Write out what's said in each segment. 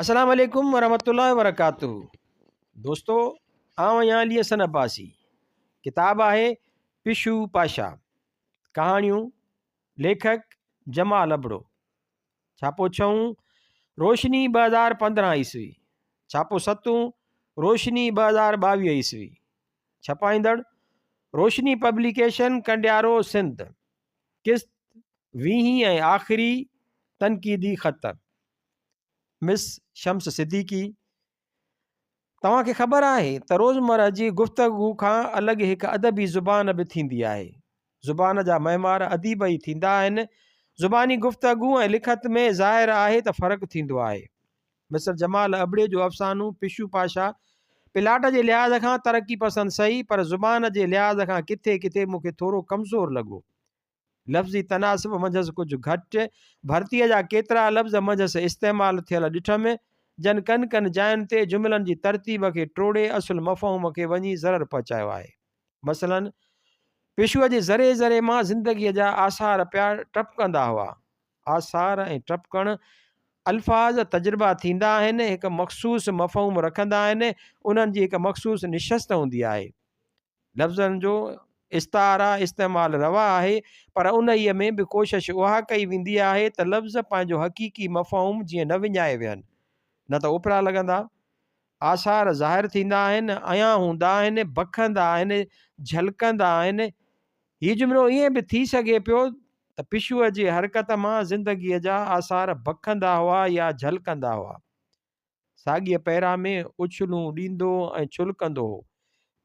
السلام عليڪم ورحمة الله وبرڪاته دوستو آئون آهيان علي حسن عباسي ڪتاب آهي پشو پاشا ڪهاڻيون ليکڪ جمال ابڙو ڇاپو ڇهون روشني 2015 عيسوي ڇاپو ستون روشني 2022 عيسوي ڇپائيندڙ روشني پبليڪيشن ڪنڊيارو سنڌ قسط ويهين ۽ آخري تنقيدي خط مس شمس صديقي، توهان کي خبر آهي ته روزمره جي گفتگو کان الڳ هڪ ادبي زبان به ٿيندي آهي. زبان جا معمار اديب ئي ٿيندا آهن. زباني گفتگو ۽ لکت ۾ ظاهر آهي ته فرق ٿيندو آهي. مسٽر جمال ابڙي جو افسانو پشو پاشا پلاٽ جي لحاظ کان ترقي پسند سهي پر زبان جي لحاظ کان ڪٿي ڪٿي مون کي ٿورو ڪمزور لڳو. لفظي تناسب منجهس ڪجهه گهٽ، ڀرتيء جا ڪيترا لفظ منجهس استعمال ٿيل ڏٺم، جن ڪن ڪن جاين تي جملن جي ترتيب کي ٽوڙي اصل مفهوم کي وڃي ضرر پهچايو آهي. مثلاً، پشوء جي ذري ذري مان زندگيء جا آثار پيا ٽپڪندا هئا. آثار ۽ ٽپڪڻ الفاظ تجربا ٿيندا آهن، هڪ مخصوص مفهوم رکندا آهن، انهن جي هڪ مخصوص نشست هوندي آهي. لفظن جو استعاره استعمال روا آهي، پر انهيء ۾ به ڪوشش اها ڪئي ويندي آهي ته لفظ پنهنجو حقيقي مفهوم جيئن نه وڃائي ويهن، نه ته اوپرا لڳندا. آثار ظاهر ٿيندا آهن، عيان هوندا آهن، بکندا آهن، جهلڪندا آهن. هي جملو ائين به ٿي سگهي پيو ته پشوء جي حرڪت مان زندگيء جا آثار بکندا هئا يا جهلڪندا هئا. ساڳيء پيرا ۾ اڇلون ڏيندو ۽ ڇلڪندو هو.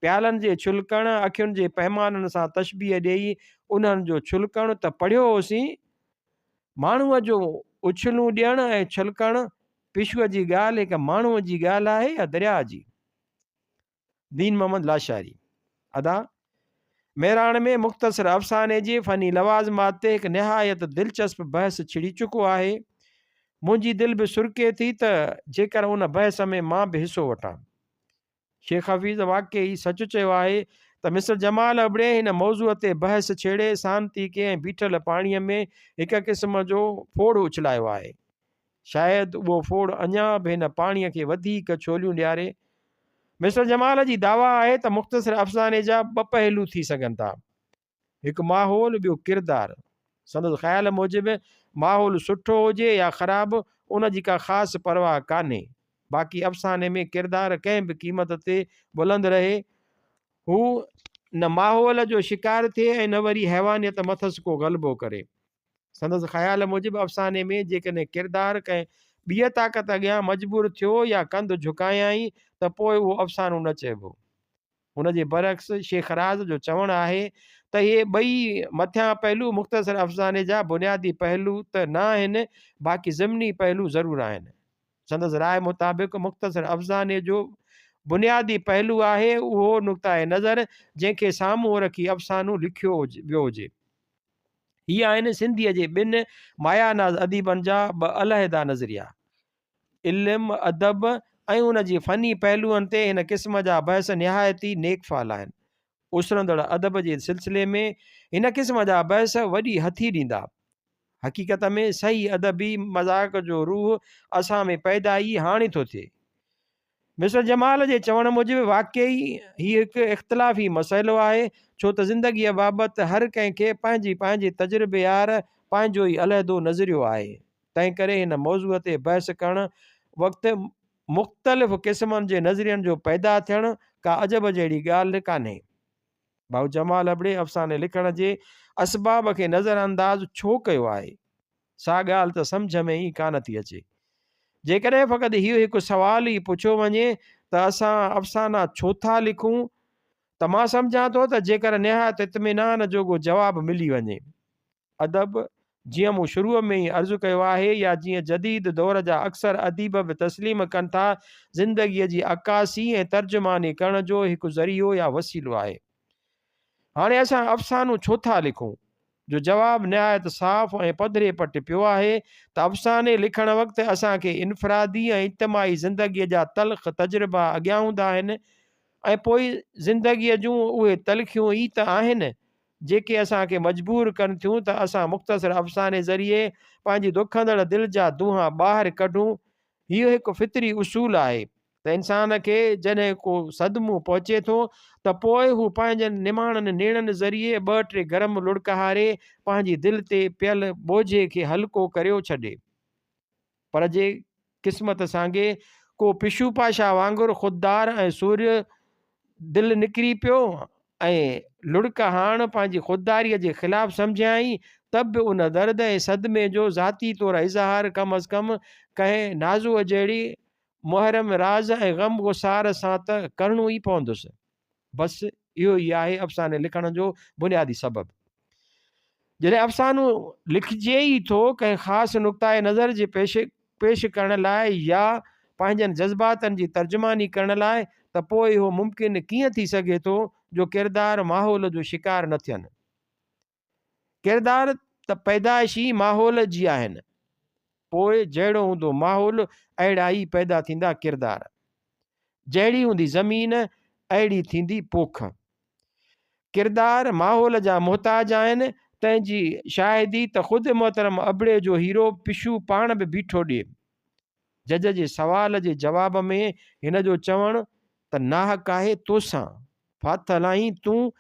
پيالن جي ڇلڪڻ، اکين جي پيمانن سان تشبيهه ڏيئي انهن جو ڇلڪڻ ته پڙهيو هوسين. ماڻهوء جو اڇلون ڏيڻ ۽ ڇلڪڻ، پشوء جي ڳالهه هڪ ماڻهوء جي ڳالهه آهي يا درياء جي؟ دين محمد لاشاري، ادا، مهراڻ ۾ مختصر افساني جي فني لوازمات تي هڪ نهايت دلچسپ بحث ڇڙي چڪو آهي. منهنجي دل به سرڪي ٿي ته جيڪر ان بحث ۾ مان به حصو وٺان. شيخ حفيظ واقعي سچ چيو آهي ته مسٽر جمال ابڙي هن موضوع تي بحث ڇيڙي سانتيڪي ۽ بيٺل پاڻيء ۾ هڪ قسم جو ڦوڙ اڇلايو آهي. شايد اهو ڦوڙ اڃا به هن پاڻيء کي وڌيڪ ڇوليون ڏياري. مسٽر جمال جي دعويٰ آهي ته مختصر افساني جا ٻه پهلو ٿي سگهن ٿا. هڪ ماحول ٻيو ڪردار. سندس خيال موجب ماحول سٺو هجي يا خراب ان جي ڪا خاص پرواهه ڪانهي. باقي افساني ۾ ڪردار ڪنهن به قيمت تي بلند رهي. هو نه ماحول جو شڪار ٿئي ۽ نه وري حيوانيت مٿس ڪو غلبو ڪري. سندس خيال موجب افساني ۾ جيڪڏهن ڪردار ڪنهن ٻيء طاقت اڳيان مجبور ٿيو يا ڪنڌ جهڪايائين ته پوء اهو افسانو نه چئبو. ان جي برعڪس شيخ راز جو چوڻ آهي ته اهي ٻئي مٿيان پهلو مختصر افساني جا بنيادي پهلو ته نه آهن باقي ضمني پهلو ضرور آهن. سندس راء مطابق مختصر افساني جو بنيادي پهلو آهي اهو نقطه نظر جنهن کي سامهون رکي افسانو لکيو ويو هجي. هي آهن سنڌيء جي ٻن مايا ناز اديبن جا ٻه علحدا نظريا. علم، ادب ۽ ان جي فني پهلوئن تي هن قسم جا بحث نهايت ئي نيڪ فعل آهن. اسرندڙ ادب جي سلسلي ۾ هن قسم جا بحث وڏي هٿي ڏيندا. حقيقت ۾ صحيح ادبي مذاق جو روح اسان ۾ پيدا ئي هاڻي ٿو ٿئي. مسٽر جمال جي چوڻ موجب واقعي هي هڪ اختلافي مسئلو آهي ڇو ته زندگيء بابت هر ڪنهن کي پنهنجي پنهنجي تجربي آهر پنهنجو ئي علحدو نظريو آهي تنهنڪري هن موضوع تي بحث ڪرڻ وقت مختلف قسمن جي نظرين جو پيدا ٿيڻ ڪا عجب جهڙي ڳالهه ڪانهي. ڀائو جمال ابڙي افساني لکڻ جي اسباب کي نظر انداز ڇو ڪيو آهي؟ سا ڳالهه ته سمجهه ۾ ئي ڪانه ٿي اچي. جيڪڏهن فقط هيء هڪ سوال ئي پڇيو وڃي ته اسان افسانا ڇو ٿا لکون؟ ته مان سمجهان ٿو ته جيڪر نهايت اطمينان جوڳو جواب ملي وڃي. ادب، جيئن مون شروع ۾ ئي عرض ڪيو آهي يا جيئن جديد دور جا اڪثر اديب به تسليم ڪن ٿا، زندگيء جي عڪاسي ۽ ترجماني ڪرڻ جو هڪ ذريعو يا وسيلو آهي. هاڻي اسان افسانو ڇو ٿا لکون؟ جو جواب نهايت صاف ۽ پڌري پٽ پيو آهي ته افساني لکڻ وقت اسان کي انفرادي ۽ اجتماعي زندگيء جا تلخ تجربا اڳيان هوندا آهن ۽ پوء زندگيء جون اهي تلخيون ئي ته آهن جيڪي اسان کي مجبور ڪن ٿيون ته اسان مختصر افساني ذريعي پنهنجي دکندڙ دل جا دونهان ٻاهر ڪڍون. هيء هڪ فطري اصول آهي ته انسان کي جڏهن ڪو صدمو پهچي ٿو ته پوء هو پنهنجن نماڻن نيڻن ذريعي ٻه ٽي گرم لڙڪ هاري پنهنجي دل تي پيل بوجهي کي هلڪو ڪريو ڇڏي. پر جي قسمت سانگي ڪو پشو پاشا وانگر خوددار ۽ سورهيه دل نڪري پيو ۽ لڙڪ هاڻ پنهنجي خودداريء جي خلاف سمجهيائين ته به ان درد ۽ صدمي جو ذاتي طور اظهار ڪم از ڪم ڪنهن نازوء جهڙي محرم راز ۽ غم غسار سان ته ڪرڻو ئي پوندس. بس اهو ئي آهي افساني لکڻ جو بنيادي سبب. جڏهن افسانو لکجي ئي ٿو ڪنهن خاص نقطه نظر جي پيش پيش ڪرڻ لاء يا پنهنجن جذباتن جي ترجماني ڪرڻ لاء ته پوء اهو ممڪن ڪيئن ٿي سگهي ٿو جو ڪردار ماحول جو شڪار نه ٿين. ڪردار ته پيدائش ئي ماحول جي آهن. پوء جهڙو هوندو ماحول اهڙا ئي پيدا ٿيندا ڪردار. جهڙي هوندي زمين اهڙي ٿيندي پوک. ڪردار ماحول جا محتاج آهن تنهن جي شاهدي ته خود محترم ابڙي جو هيرو پشو پاڻ به بيٺو ڏئي. جج جي سوال جي جواب ۾ هن جو چوڻ ته ناحق آهي توسان، ڦاٿل آهين تون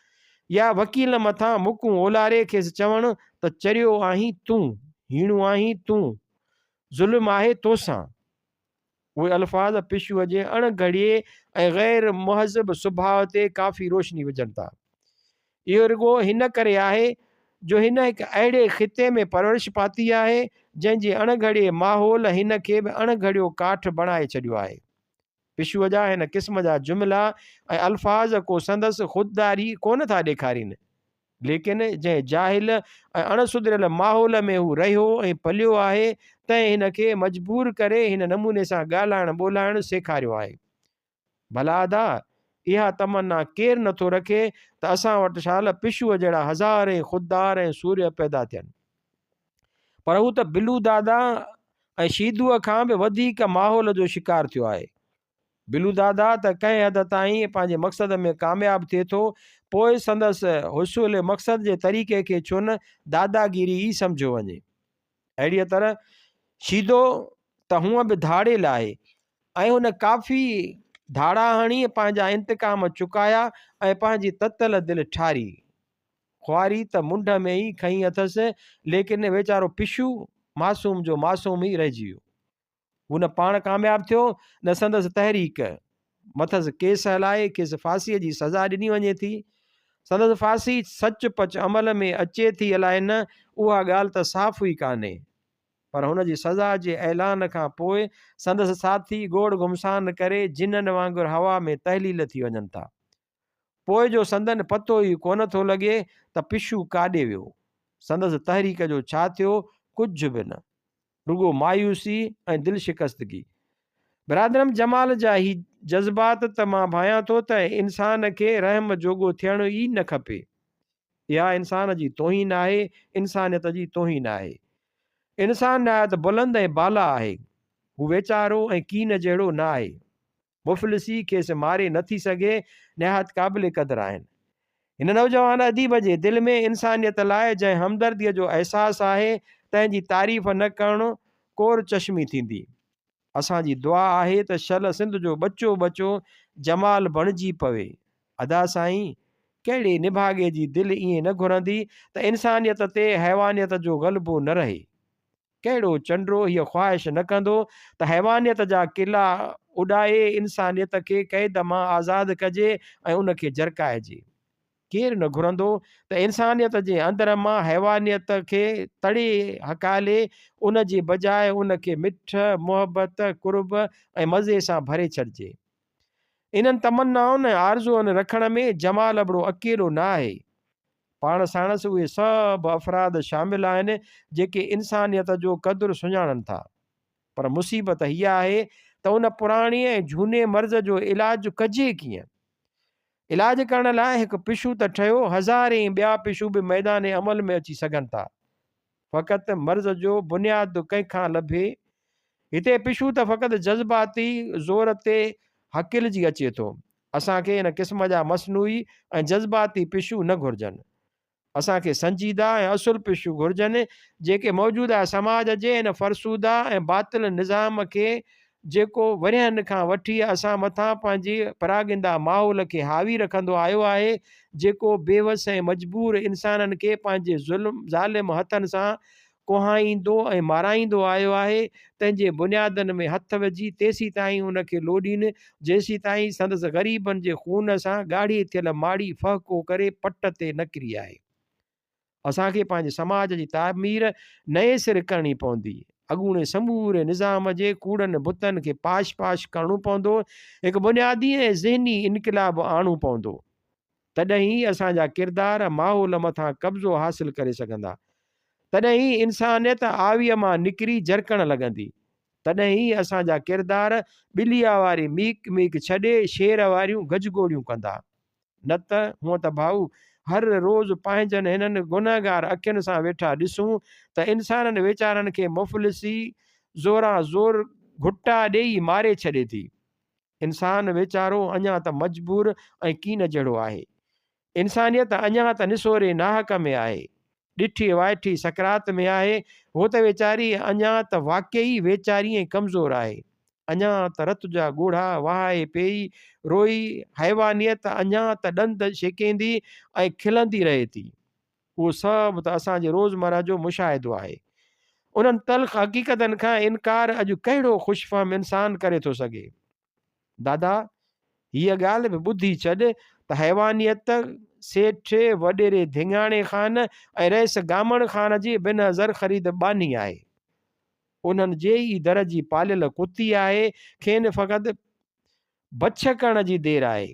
يا وڪيل مٿان مڪون اولاري کيس چوڻ ته چريو آهين تون، هيڻو آهين تون، ظلم آهي توسان. اهي الفاظ پشوء جي اڻ گهڙيي ۽ غير مهذب سڀاء تي ڪافي روشني وجهن ٿا. اهو رڳو هن ڪري آهي جو هن هڪ اهڙي خطي ۾ پرورش پاتي آهي، جنهن جي اڻ گهڙيي ماحول هن کي به اڻ گهڙيو ڪاٺ بڻائي ڇڏيو آهي. پشوء جا هن قسم جا جملا ۽ الفاظ ڪو سندس خودداري ڪونه ٿا ڏيکارين. ليڪن جنهن جاهل ۽ اڻ سڌريل ماحول ۾ هو رهيو ۽ پليو آهي، تنهن هن کي مجبور ڪري هن نموني سان ڳالهائڻ ٻولهائڻ سيکاريو آهي. ڀلا ادا، اها تمنا ڪير نه ٿو رکي ته اسان وٽ شال پشوء جهڙا هزارين خوددار ۽ سورهيه پيدا ٿين. پر هو ته بلو دادا ۽ شيدوء کان به وڌيڪ ماحول جو شڪار ٿيو آهي. بلو دادا ته ڪنهن حد تائين پنهنجي مقصد ۾ ڪامياب ٿئي ٿو، پوء سندس حصول مقصد جي طريقي کي ڇو نه داداگيري ئي سمجهيو وڃي. اهڙيء طرح شيدو ته هونء به ڌاڙيل آهي ۽ هن ڪافي ڌاڙا هڻي پنهنجا انتقام چڪايا ۽ پنهنجي تتل دل ٺاري. خواري ته منڍ ۾ ئي کنئي اٿس، ليڪن ويچارو پشو معصوم جو معصوم ئي رهجي ويو. هو نه پاڻ ڪامياب ٿيو نه سندس تحريڪ. مٿس ڪيس هلائي کيس ڦاسيء جي سزا ڏني وڃي ٿي. سندس ڦاسي سچ پچ عمل ۾ اچي ٿي الائي نه، اها ڳالهه ته صاف ئي ڪانهي. پر هن جي سزا جي اعلان کان پوء سندس ساٿي گوڙ گهمسان ڪري جنن وانگر هوا ۾ تحليل ٿي وڃن ٿا. پوء جو سندن پتو ئي ڪونه ٿو لڳي ته پشو ڪاڏي ويو، سندس تحريڪ جو ڇا ٿيو، ڪجهه به نه. رڳو مايوسي ۽ دل شڪستگي. برادرم جمال جا هي جذبات ته مان ڀانيان ٿو ته انسان کي رحم جوڳو ٿيڻ ئي نه کپي. اها انسان جي توهين آهي، انسانيت جي توهين آهي. انسان نهايت بلند ۽ بالا آهي. هو ويچارو ۽ ڪين جهڙو نه آهي. مفلسي کيس ماري نه ٿي سگهي، نهايت قابل قدر آهن. هن نوجوان اديب جي دل ۾ انسانيت لاء جنهن همدرديء جو احساس آهي، تنهن جي تعريف نه ڪرڻ ڪور چشمي ٿيندي. اسان جي دعا آهي ته شل سنڌ جو ٻچو ٻچو جمال بڻجي پوي. ادا سائين! ڪهڙي نڀاڳي جي دل ائين نه گهرندي ته انسانيت تي حيوانيت جو غلبو نه رهي. ڪهڙو چنڊو هيء خواهش نه ڪندو ته حيوانيت جا قلعا اڏائي انسانيت کي قيد مان آزاد ڪجي ۽ ان کي جرڪائجي. ڪير نه گهرندو ته انسانيت جي اندر مان حيوانيت کي تڙي هڪالي ان جي بجاء ان کي مٺ، محبت، قرب ۽ مزي سان ڀري ڇڏجي. انهن تمنائن ۽ آرزوئن رکڻ ۾ جمال ابڙو اڪيلو نه آهي. پاڻ ساڻس اهي سڀ افراد شامل آهن، جيڪي انسانيت جو قدر سڃاڻن ٿا. پر مصيبت هيء آهي ته ان پراڻي ۽ جهوني مرض جو علاج ڪجي ڪيئن؟ علاج ڪرڻ لاء هڪ پشو ته ٺهيو، هزارين ٻيا پشو به ميدان عمل ۾ اچي سگهن ٿا. فقط مرض جو بنياد ڪنهن کان لڀي؟ هتي پشو ته فقط جذباتي زور تي هڪلجي اچي ٿو. اسان کي ان قسم جا مصنوعي ۽ جذباتي پشو نه گهرجن. اسان کي سنجيده ۽ اصل پشو گهرجن، جيڪي موجوده سماج جي ان فرسوده ۽ باطل نظام کي جيڪو ورهين کان وٺي اسان مٿان پنهنجي پراگنده ماحول کي حاوي رکندو آيو آهي، جيڪو بيوس ۽ مجبور انسانن کي پنهنجي ظلم ظالم هٿن سان ڪهائيندو ۽ مارائيندو آيو آهي، تنهن جي بنيادن ۾ هٿ وجهي تيسيتائين ان کي لوڏين، جيسيتائين سندس غريبن جي خون سان ڳاڙهي ٿيل ماڙي ڦهڪو ڪري پٽ تي نه ڪري آهي. اسان کي پنهنجي سماج جي تعمير نئين سر ڪرڻي پوندي. اڳوڻي سموري نظام جي ڪوڙن بتن کي پاش پاش ڪرڻو پوندو. هڪ بنيادي ۽ ذهني انقلاب آڻڻو پوندو. تڏهن ئي اسان جا ڪردار ماحول مٿان قبضو حاصل ڪري سگهندا. تڏهن ئي انسانيت آويء مان نڪري جرڪڻ لڳندي. تڏهن ئي اسان جا ڪردار ٻليء واري ميڪ ميڪ ڇڏي شير واريون گجگوڙيون ڪندا. نه ته هونء ته ڀائو هر روز پنهنجن هنن گنهگار اکين سان ويٺا ڏسون ته انسانن ويچارن کي مفلسي زوران زور گهٽا ڏيئي ماري ڇڏي ٿي. انسان ويچارو اڃا ته مجبور ۽ ڪين جهڙو آهي. انسانيت اڃا ته نسوري ناحق ۾ آهي. ڏٺي وائٺي سڪرات ۾ آهي، هوء ته ويچاري اڃا ته واقعي ويچاري ۽ ڪمزور آهي. اڃا ته رت جا ڳوڙها وهائي پيئي روئي، حيوانيت اڃا ته ڏند شيڪيندي ۽ کلندي رهي ٿي. اهو سڀ ته اسان جي روزمره جو مشاهدو آهي. انهن تلخ حقيقتن کان انڪار اڄ ڪهڙو خوش فهم انسان ڪري ٿو سگهي؟ دادا، هيء ڳالهه به ٻڌي ڇڏ ته حيوانيت سيٺ وڏيري ڌڱاڻي خان ۽ رئيس گامڻ خان جي بنهه زرخريد ٻانهي آهي. انهن جي ئي در جي پاليل ڪتي آهي، کين فقط بڇ ڪرڻ جي دير آهي.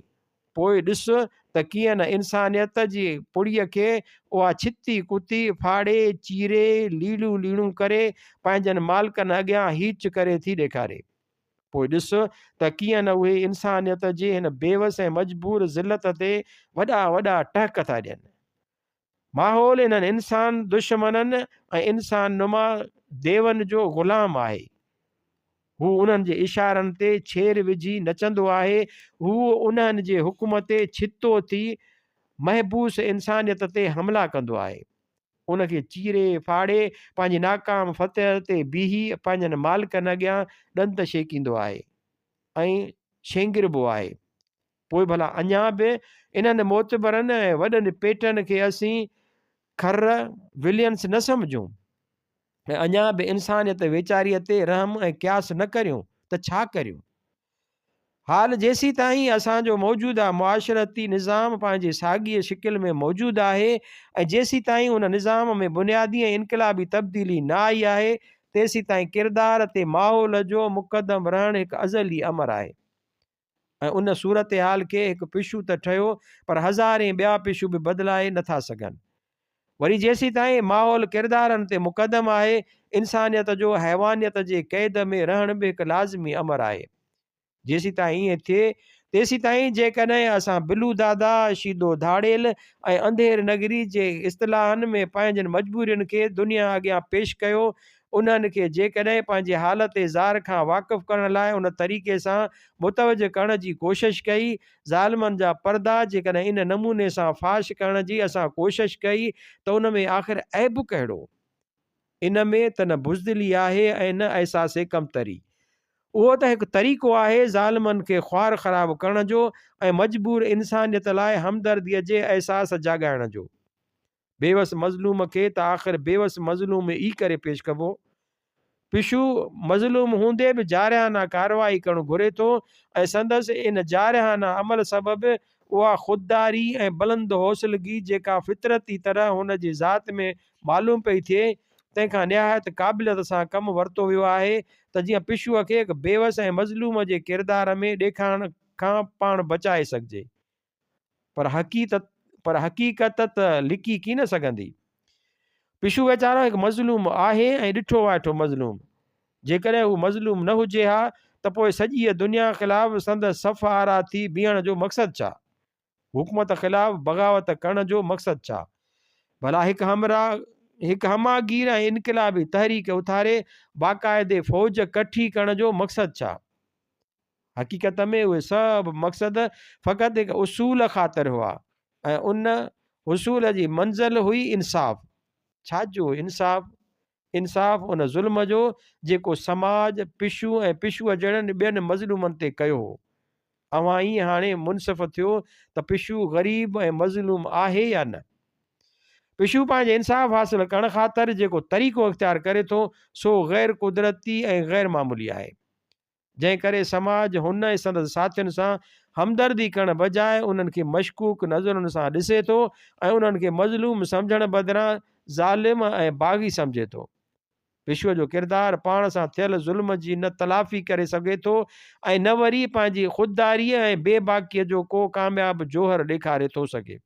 پوء ڏس ته ڪيئن نه انسانيت جي پڙيء کي اها ڇتي ڪتي ڦاڙي، چيري، ليڙون ليڙون ڪري پنهنجن مالڪن اڳيان هيچ ڪري ٿي ڏيکاري. پوء ڏس ته ڪيئن نه اهي انسانيت جي هن بيوس ۽ مجبور ذلت تي وڏا وڏا ٽهڪ ٿا ڏين. ماحول انهن انسان دشمنن ۽ انسان نما ديون جو غلام آهي. هو انهن جي اشارن تي ڇير وجهي نچندو آهي. هو انهن جي حڪم تي ڇتو ٿي محبوس انسانيت تي حملا ڪندو آهي. ان کي چيري ڦاڙي پنهنجي ناڪام فتح تي بيهي پنهنجن مالڪن اڳيان ڏند شيڪيندو آهي ۽ شينگربو آهي. پوء ڀلا اڃا به انهن معتبرن ۽ وڏن پيٽن کي اسين کر، Villains، نه سمجهون ۽ اڃا به انسانيت ويچاريء تي رحم ۽ قياس نه ڪريون ته ڇا ڪريون؟ حال جيسيتائين اسان جو موجوده معاشرتي نظام پنهنجي ساڳيء شڪل ۾ موجود آهي ۽ جيسيتائين ان نظام ۾ بنيادي ۽ انقلابي تبديلي نه آئي آهي، تيسيتائين ڪردار تي ماحول جو مقدم رهڻ هڪ ازلي امر آهي ۽ ان صورتحال کي هڪ پشو ته ٺهيو پر هزارين ٻيا پشو به بدلائي نه ٿا سگهن. وري جيسيتائين ماحول ڪردارن تي مقدم آهي، انسانيت جو حيوانيت جي قيد ۾ رهڻ به هڪ لازمي امر آهي. جيسيتائين ائين ٿئي، تيسيتائين جيڪڏهن اسان بلو دادا، شيدو ڌاڙيل ۽ انڌير نگري جي اصطلاحن ۾ پنهنجين مجبورين کي دنيا اڳيان پيش ڪيو، انهن کي جيڪڏهن پنهنجي حالت زار کان واقف ڪرڻ لاء ان طريقي سان متوجه ڪرڻ جي ڪوشش ڪئي، ظالمن جا پردا جيڪڏهن ان نموني سان فاش ڪرڻ جي اسان ڪوشش ڪئي ته ان ۾ آخر عيب ڪهڙو؟ ان ۾ ته نه بزدلي آهي ۽ نه احساس ڪمتري. اهو ته هڪ طريقو آهي ظالمن کي خوار خراب ڪرڻ جو ۽ مجبور انسانيت لاء همدرديء جي احساس جاڳائڻ جو. بيوس مظلوم کي ته آخر بيوس مظلوم ئي ڪري پيش ڪبو. پشو مظلوم هوندي به جارحانه ڪارروائي ڪرڻ گهري ٿو ۽ سندس ان جارحانه عمل سبب اها خودداري ۽ بلند حوصلگي جيڪا فطرتي طرح هن جي ذات ۾ معلوم پئي ٿئي، تنهن کان نهايت قابليت سان ڪم ورتو ويو آهي ته جيئن پشوء کي هڪ بيوس ۽ مظلوم جي ڪردار ۾ ڏيکارڻ کان پاڻ بچائي سگهجي. پر حقيقت پر حقيقت ته لڪي ڪين سگهندي. پشو ويچارو هڪ مظلوم آهي ۽ ڏٺو وائٺو مظلوم. جيڪڏهن هو مظلوم نه هجي ها ته پوء سڄيء دنيا خلاف سندس صف آرا ٿي بيهڻ جو مقصد ڇا؟ حڪومت خلاف بغاوت ڪرڻ جو مقصد ڇا؟ ڀلا هڪ همراهه هڪ هماگير ۽ انقلابي تحريڪ اٿاري باقاعدي فوج ڪٺي ڪرڻ جو مقصد ڇا؟ حقيقت ۾ اهي سڀ مقصد فقط هڪ اصول خاطر هئا ۽ ان حصول جي منزل هئي انصاف. ڇا جو انصاف؟ انصاف ان ظلم جو جيڪو سماج پشو ۽ پشوء جهڙن ٻين مظلومن تي ڪيو هو. اوهان ئي هاڻي منصف ٿيو ته پشو غريب ۽ مظلوم آهي يا نه؟ پشو پنهنجي انصاف حاصل ڪرڻ خاطر جيڪو طريقو اختيار ڪري ٿو سو غير قدرتي ۽ غير معمولي آهي. جنهن ڪري سماج هن ۽ سندس ساٿين سان همدردي ڪرڻ بجاء انهن کي مشڪوڪ نظرن سان ڏسي ٿو ۽ انهن کي مظلوم سمجهڻ بدران ظالم ۽ باغي سمجهي ٿو. پشوء جو ڪردار پاڻ سان ٿيل ظلم جي نه تلافي ڪري سگهي ٿو ۽ نه وري پنهنجي خودداريء ۽ بي باڪيء جو ڪو ڪامياب جوهر ڏيکاري ٿو سگهي.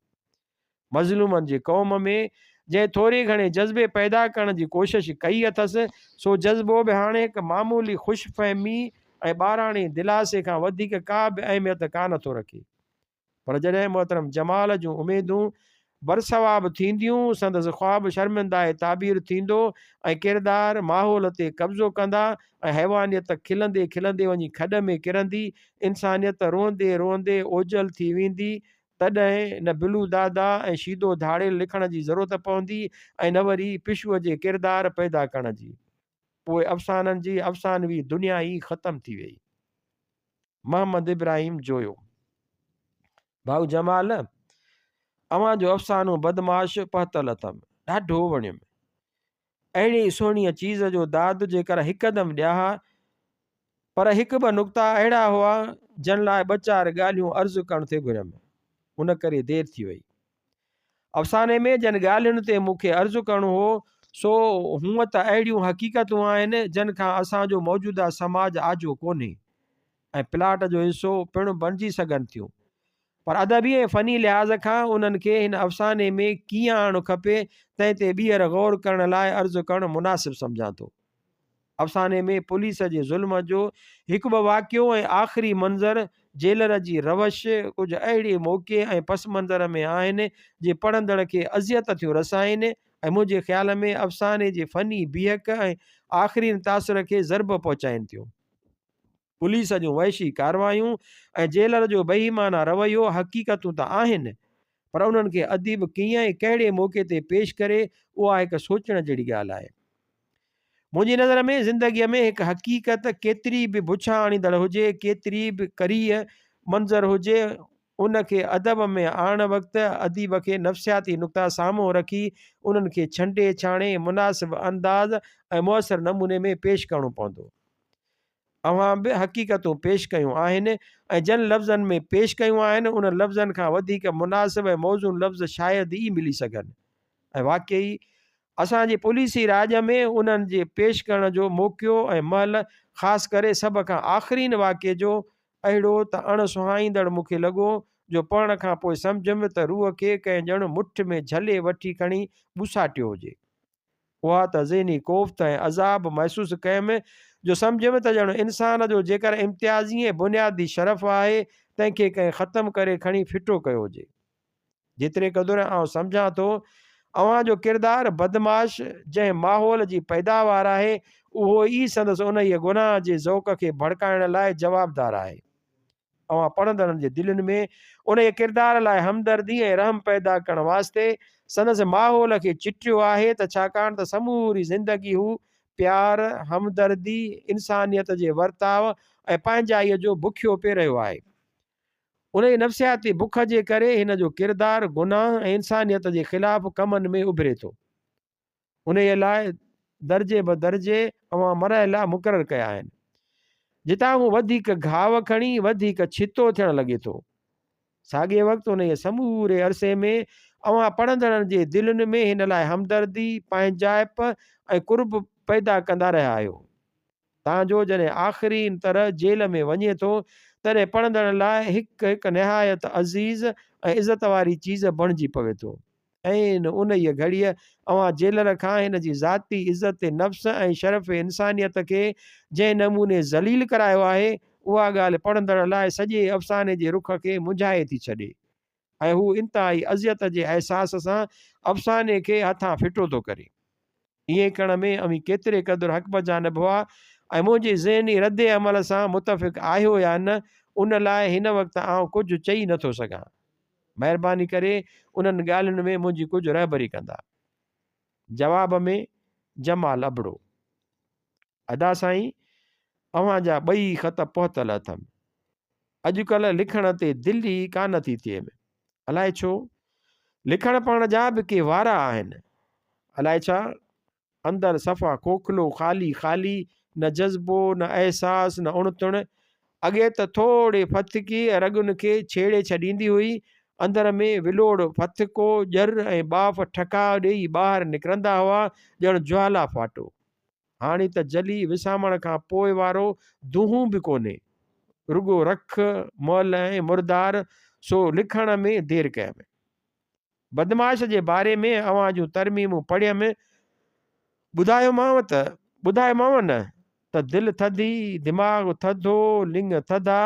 مظلومن جي قوم ۾ جنهن ٿوري گهڻي جذبي پيدا ڪرڻ جي ڪوشش ڪئي اٿس، سو جذبو به هاڻي هڪ معمولي خوش فهمي ۽ ٻاراڻي دلاسي کان وڌيڪ ڪا به اهميت ڪانه ٿو رکي. پر جڏهن محترم جمال جون اميدون برثواب ٿينديون، سندس خواب شرمندائي تعبير ٿيندو ۽ ڪردار ماحول تي قبضو ڪندا ۽ حيوانيت کلندي کلندي وڃي کڏ ۾ ڪرندي، انسانيت روئندي روئندي اوجهل ٿي ويندي، تڏهن نه بلو دادا ۽ شيدو ڌاڙيل لکڻ جي ضرورت پوندي ۽ نه وري پشوء جي ڪردار پيدا ڪرڻ جي. پوء افسانن جي افسانوي دنيا ئي ختم ٿي ويئي. محمد ابراهيم جويو. ڀائو جمال، اوهان جو افسانو بدمعاش پهتل اٿم. ڏاڍو وڻيم. اهڙي سهڻيء چيز جو داد جيڪر هڪدم ڏيان ها، پر هڪ ٻه نقطا اهڙا هئا، جن لاء ٻه چار ڳالهيون عرض ڪرڻ ٿي گهريم، ان ڪري دير ٿي وئي. افساني ۾ جن ڳالهين تي مون کي عرض ڪرڻو هو، سو هونء ته اهڙيون حقيقتون آهن، جن کان اسان جو موجوده سماج آجو ڪونهي ۽ پلاٽ جو حصو پڻ بڻجي سگهن ٿيون، پر ادبي ۽ فني لحاظ کان انهن کي هن افساني ۾ ڪيئن آڻڻ کپي، تنهن تي ٻيهر غور ڪرڻ لاء عرض ڪرڻ مناسب سمجهان ٿو. افساني ۾ پوليس جي ظلم جو هڪ ٻه واقعو ۽ آخري منظر جيلر جي روش ڪجهه اهڙي موقعي ۽ پس منظر ۾ آهن جي پڙهندڙ کي اذيت ٿيون رسائين ۽ منهنجي خيال ۾ افساني جي فني بيهڪ ۽ آخرين تاثر کي ضرب پهچائين ٿيون. پوليس جون وحشي ڪارروايون ۽ جيلر جو بهيمانه رويو حقيقتون ته آهن پر انهن کي اديب ڪيئن ۽ ڪهڙي موقعي تي پيش ڪري اها هڪ سوچڻ جهڙي ڳالهه آهي. منهنجي نظر ۾ زندگيء ۾ هڪ حقيقت ڪيتري به بڇان آڻيندڙ هجي، ڪيتري به ڪريهه منظر هجي، ان کي ادب ۾ آڻڻ وقت اديب کي نفسياتي نقطا سامهون رکي انهن کي ڇنڊي ڇاڻي مناسب انداز ۽ مؤثر نموني ۾ پيش ڪرڻو پوندو. اوهان به حقيقتون پيش ڪيون آهن ۽ جن لفظن ۾ پيش ڪيون آهن انهن لفظن کان وڌيڪ مناسب ۽ موزون لفظ شايد ئي ملي سگهن ۽ واقعي اسان جي پوليسي راڄ ۾ انهن جي پيش ڪرڻ جو موقعو ۽ مهل خاص ڪري سڀ کان آخرين واقعي جو اهڙو ته اڻ سهائيندڙ مون کي لڳو جو پڙهڻ کان پوء سمجهيم ته روح کي ڪنهن ڄڻ مٺ ۾ جهلي وٺي کڻي ٻوساٽيو هجي. اها ته ذهني ڪوفت ۽ عذاب محسوس ڪيم جو سمجهيم ته ڄڻ انسان جو جيڪر امتيازي ۽ بنيادي شرف آهي تنهن کي ڪنهن ختم ڪري کڻي ڦٽو ڪيو هجي. جيتري قدر آئون سمجهان ٿو اوهان جو ڪردار بدمعاش جنهن ماحول جي پيداوار آهي اهو ئي سندس انهيء گناهه جي ذوق کي ڀڙڪائڻ لاء جوابدار آهي. اوهان پڙهندڙن جي دلين ۾ انهيء ڪردار لاء همدردي ۽ رحم پيدا ڪرڻ واسطي سندس ماحول کي چٽيو آهي ته ڇاڪاڻ ته سموري زندگي هو پيار، همدردي، انسانيت جي ورتاء ۽ پنهنجائيء جو بکيو پئي رهيو آهي. انهيء نفسياتي بک جي ڪري هن جو ڪردار گناهه ۽ انسانيت جي خلاف ڪمن ۾ اڀري ٿو. انهيء لاء درجي بدرجي اوهان مرحلا مقرر ڪيا آهن، جتان هو وڌيڪ گهاء کڻي وڌيڪ ڇتو ٿيڻ لڳي ٿو. ساڳئي وقت انهيء سموري عرصي ۾ اوهان پڙهندڙن جي دلين ۾ هن لاء همدردي، پنهنجائپ ۽ قرب پيدا ڪندا رهيا آهيو. تان جو جڏهن آخرين طرح جيل ۾ وڃي ٿو، تڏهن پڙهندڙن لاء هڪ هڪ نهايت عزيز ۽ عزت واري چيز بڻجي پوي ٿو. عين انهيء گهڙيء اوهان جيلر کان هن جي ذاتي عزت نفس ۽ شرف انسانيت کي جنهن نموني ذليل ڪرايو آهي، اها ڳالهه پڙهندڙ لاء سڄي افساني جي رخ کي منجهائي ٿي ڇڏي ۽ هو انتهائي اذيت جي احساس سان افساني کي هٿان ڦٽو ٿو ڪري. ائين ڪرڻ ۾ اوهين ڪيتري قدر حق بجانب هئا ۽ منهنجي ذهني رد عمل سان متفق آهيو يا نه، ان لاء هن وقت آئون ڪجهه چئي نٿو سگهان. مهرباني ڪري انهن ڳالهين ۾ منهنجي ڪجهه رهبري ڪندا. جواب ۾ جمال ابڙو. ادا سائين اوهان جا ٻئي خط پهتل اٿم. اڄڪلهه لکڻ تي دل ئي ڪانه ٿي ٿئيم. الائي ڇو؟ لکڻ پڙهڻ جا به ڪي وارا آهن. الائي ڇا؟ اندر صفا کوکلو، خالي خالي، نه جذبو، نه احساس، نه اڻ تڻ. اڳي ته ٿوري ڦٿڪي رڳن کي ڇيڙي ڇڏيندي هئي. اندر ۾ ولوڙ، ڦٿڪو، ڄر ۽ ٻاڦ ٺڪاء ڏيئي ٻاهر نڪرندا هئا، ڄڻ جوالا ڦاٽو. هاڻي ته جلي وسامڻ کان پوء وارو دونهون به ڪونهي. رڳو رک، مئل ۽ مردار، سو لکڻ ۾ دير ڪيم. بدمعاش جي باري ۾ اوهان جون ترميمون پڙهيم. ٻڌايومانو ته، ٻڌايومانو نه ته دل ٿڌي، دماغ ٿڌو، لڱ ٿڌا،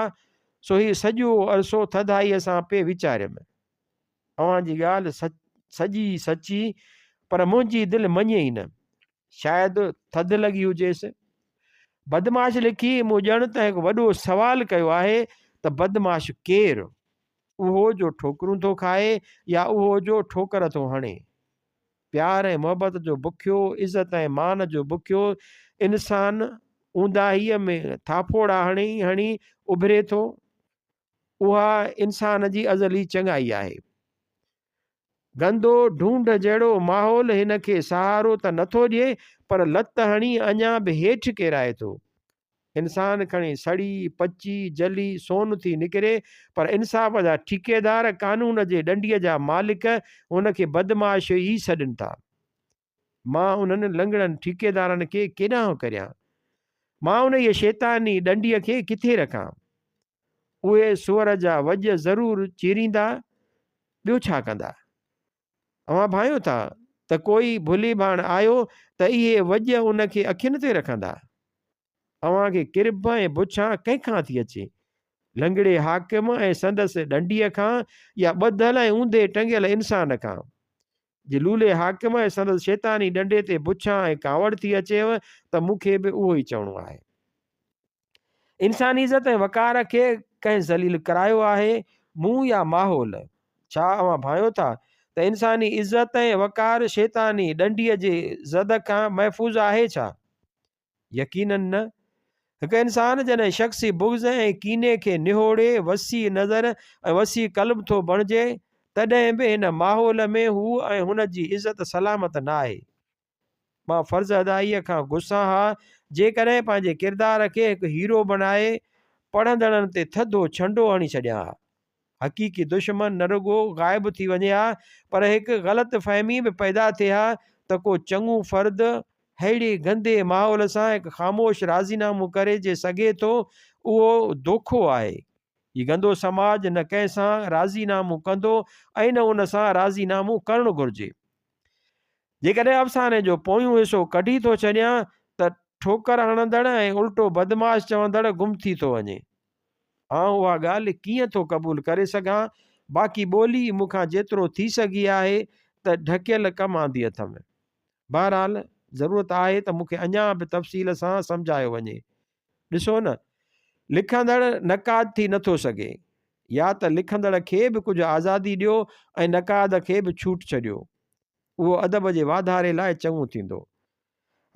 سو هي سڄو عرصو ٿڌائيء سان پئي ويچاريم. اوهان جي ڳالهه سڄي سچي، پر منهنجي دل مڃي ئي نه. شايد ٿڌ لڳي هجيس. بدمعاش لکي مون ڄڻ ته هڪ وڏو سوال ڪيو آهي ته بدمعاش ڪير؟ اهو جو ٺوڪرون ٿو کائي يا اهو جو ٺوڪر ٿو هڻي؟ پيار ۽ محبت جو بکيو، عزت ۽ مان جو بکيو انسان اونداهيء ۾ ٿاڦوڙا هڻي هڻي اڀري ٿو. اها انسان جي ازلي چڱائي آهي. گندو ڍونڍ جهڙو ماحول هن کي سهارو ته نٿو ڏئي پر لت هڻي اڃا به هيٺ ڪيرائي ٿو. انسان کڻي سڙي، پچي، جلي سون ٿي نڪري پر انصاف جا ٺيڪيدار، قانون جي ڏنڊي جا مالڪ هن کي بدمعاش ئي سڏين ٿا. مان انهن لنگڙن ٺيڪيدارن کي ڪيڏانهن ڪريان؟ مان انهيء شيطاني ڏنڊيء کي ڪٿي رکان؟ اهي سوئر جا وڄ ضرور چيريندا، ٻيو ڇا ڪندا؟ اوهان ڀانئيو ٿا ته ڪوئي ڀلي ڀاڻ آيو ته اهي وڄ ان کي اکين تي رکندا؟ اوهان کي ڪرڀ ۽ بڇان ڪنهن کان ٿي اچي؟ لنگڙي حاڪم ۽ سندس ڏنڊيء کان يا ٻڌل ۽ اونڌي ٽنگيل انسان کان؟ جي لولي حاڪم ۽ سندس شيطاني ڏنڊي تي بڇان ۽ ڪاوڙ ٿي اچيو ته مون کي به اهو ئي چوڻو آهي. انساني عزت ۽ وقار کي ڪنهن ذليل ڪرايو آهي، مون يا ماحول؟ ڇا اوهان ڀانئيو ٿا ته انساني عزت ۽ وقار شيطاني ڏنڊي جي زد کان محفوظ آهي ڇا؟ يقيناً نه. هڪ انسان جڏهن شخصي بغض ۽ ڪيني کي نهوڙي وسيع نظر ۽ وسيع قلب ٿو بڻجي، تڏهن به هن ماحول ۾ هو ۽ هن جي عزت سلامت نه آهي. مان فرض ادائيء کان گسان ها جيڪڏهن پنهنجي ڪردار کي هڪ هيرو بڻائي پڙهندڙن تي ٿڌو ڇنڊو هڻي ڇڏيان ها. حقيقي دشمن نه رڳو غائب ٿي وڃي ها پر هڪ غلط فهمي به پيدا ٿئي ها ته ڪو چڱو فرد ههڙي گندي ماحول سان هڪ خاموش راضينامو ڪري جي سگهي ٿو اهو دوکو آهي. هي گندو سماج نه ڪنهن سان راضينامو ڪندو ۽ نه ان سان راضينامو ڪرڻ گهرجي. جيڪڏهن افساني جو پويون حصو ڪڍي ٿو ڇڏيان ته ٺوڪر هڻندڙ ۽ الٽو بدمعاش چوندڙ گم ٿي ٿو وڃي. آئون اها ڳالهه ڪيئن ٿو قبول ڪري سگهان؟ باقي ٻولي مون کان جيترو ٿي سگهي آهي ته ڍڪيل ڪم آندي اٿم. بهرحال ضرورت آهي ته مون کي اڃا به تفصيل سان سمجهايو وڃي. ڏسو نه، لکندڙ نقاد ٿي نٿو سگهي. يا ته لکندڙ کي به ڪجهه آزادي ڏيو ۽ نقاد کي به ڇوٽ ڇڏيو. اهو ادب جي واڌاري لاء چڱو ٿيندو.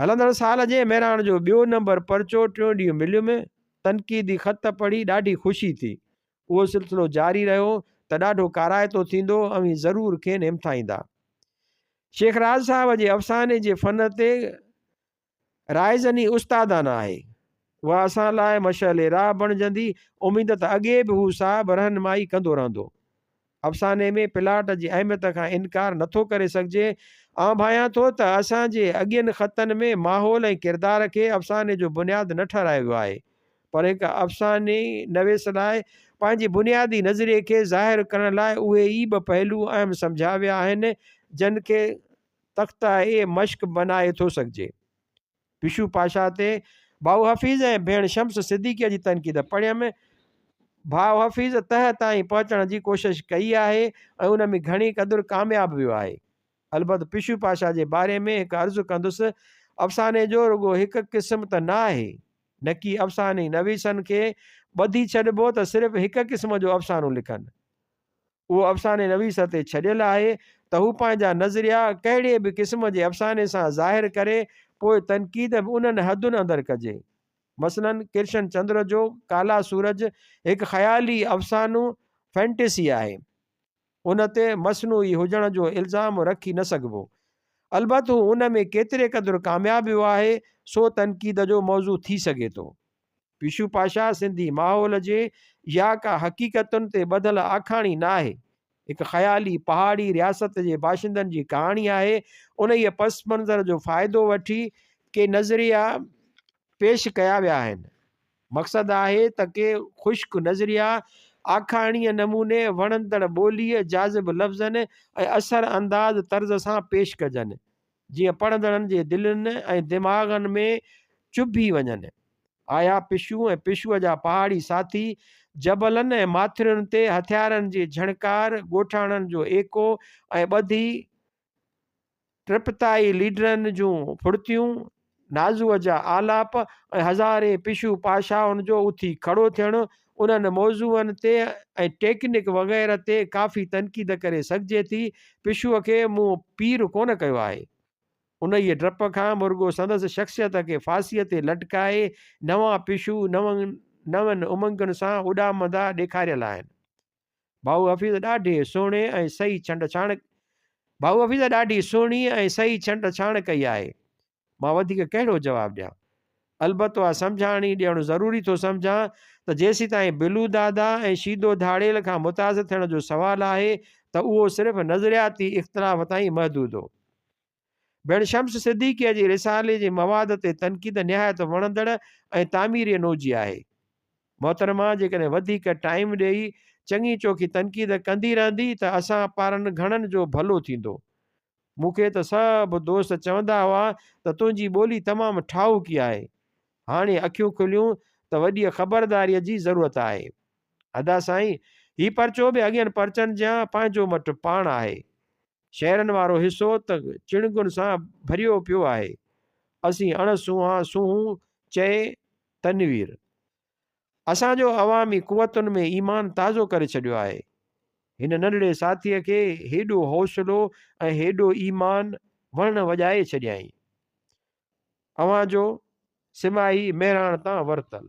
هلندڙ سال جي مهراڻ جو ٻيو نمبر پرچو ٽيون ڏينهن مليم. تنقيدي خط پڙهي ڏاڍي خوشي ٿي. اهو سلسلو جاري رهيو ته ڏاڍو ڪارائتو ٿيندو، اوهين ضرور کين همٿائيندا. شيخ راز صاحب جي افساني جي فن تي رائزني استادانه آهي. اها اسان لاء مشعل راهه بڻجندي. اميد ته اڳي به هو صاحب رهنمائي ڪندو رهندو. افساني ۾ پلاٽ جي اهميت کان انڪار نٿو ڪري سگهجي. آئون ڀانيان ٿو ته اسان جي اڳين خطن ۾ ماحول ۽ ڪردار کي افساني جو بنياد نه ٺهرايو ويو آهي، پر هڪ افساني نويس لاء پنهنجي بنيادي نظريي کي ظاهر ڪرڻ لاء اهي ئي ٻه پهلو اهم سمجهيا ويا آهن، جن کي تخته مشق بنائي ٿو سگهجي. پشو پاشا تي ڀائو حفيظ ۽ ڀيڻ شمس صديقيء جي تنقيد پڙهيم. ڀاء حفيظ تهه تائين پهچڻ جي ڪوشش ڪئي آهي ۽ ان ۾ گهڻي قدر ڪامياب ويو آهي. البت پشو پاشا جي باري ۾ هڪ عرض ڪندس، افساني جو رڳو هڪ قسم ته نه آهي، نڪي افساني نويسن کي ٻڌي ڇڏبو ته صرف هڪ قسم جو افسانو لکن. اهو افساني نويس تي ڇڏيل آهي ته هو پنهنجا نظريا ڪهڙي به قسم جي افساني سان ظاهر ڪري، پوء تنقيد به انهن حدن اندر ڪجي. مثلاً ڪرشن چندر جو ڪالا سورج هڪ خيالي افسانو، Fantasy، آهي. ان تي مصنوعي هجڻ جو الزام رکي نه سگهبو. البت هو ان ۾ ڪيتري قدر ڪامياب ويو آهي، سو تنقيد جو موضوع ٿي سگهي ٿو. پيشو پاشا سنڌي ماحول جي يا ڪا حقيقتن تي ٻڌل آکاڻي ناهي. هڪ خيالي پهاڙي رياست جي باشندن جي ڪهاڻي آهي. انهيء پس منظر جو فائدو وٺي ڪي نظريا پيش ڪيا ويا آهن. مقصد آهي ته ڪي خشڪ نظريا آکاڻيء نموني وڻندڙ ٻوليء، جاذب لفظن ۽ اثر انداز طرز سان پيش ڪجن، جيئن پڙهندڙن جي دلين ۽ دماغن ۾ چڀي وڃن. آيا پشو ۽ پشوء جا پهاڙي ساٿي جبلن ۽ ماٿرين تي هٿيارن جي جهڻڪار، ڳوٺاڻن جو ايڪو ۽ ٻڌي ٽپتائي ليڊرن جون ڦڙتيون، نازوء جا آلاپ ۽ هزارين پشو پاشائن جو اٿي کڙو ٿيڻ، انهن موضوعن تي ۽ ٽيڪنڪ وغيره تي ڪافي تنقيد ڪري سگهجي ٿي. پشوء کي مون پير ڪونه ڪيو آهي. انهيء ڊپ کان مرڳو سندس شخصيت کي ڦاسيء تي لٽڪائي نوان پشو نون امنگن سان اڏامندا ڏيکاريل آهن. ڀائو حفيظ ڏاڍي سهڻي ۽ صحيح ڇنڊ ڇاڻ ڀائو حفيظ ڏاڍي سهڻي ۽ صحيح ڇنڊ ڇاڻ ڪئي آهي. مان وڌيڪ ڪهڙو جواب ڏيان؟ البت اها سمجهاڻي ڏيڻ ضروري ٿو سمجهان ته جيسيتائين بلو دادا ۽ شيدو ڌاڙيل کان متاثر ٿيڻ جو سوال آهي ته اهو صرف نظرياتي اختلاف تائين محدود هو. ڀيڻ شمس صديقيء جي رسالي جي مواد تي تنقيد نهايت وڻندڙ ۽ تعميري نوجي آهي. محترمه جيڪڏهن وڌيڪ ٽائيم ڏيئي چڱي چوکي تنقيد ڪندي رهندي ته اسان پارن گهڻن جو ڀلو ٿيندو. مون کي ته سڀ دوست چوندا هئا ته تنهنجي ٻولي تمام ٺاهوڪي آهي. هاڻي اکيون کليون ته وڏيء خبرداريء جي ضرورت آهي. ادا سائين، هي پرچو به اڳين پرچن جيان پنهنجو مٽ پاڻ آهي. شهرن وارو حصو ته چڻنگن سان ڀريو پيو آهي. اسين اڻ سونهان سونهون چئي تنوير. اسان جو عوامي قوتن ۾ ايمان تازو ڪري ڇڏيو آهي. هن ننڍڙي ساٿيء کي هيڏو حوصلو ۽ هيڏو ايمان وڻ وڄائي ڇڏيائين. اوهان جو سماهي مهراڻ تان ورتل.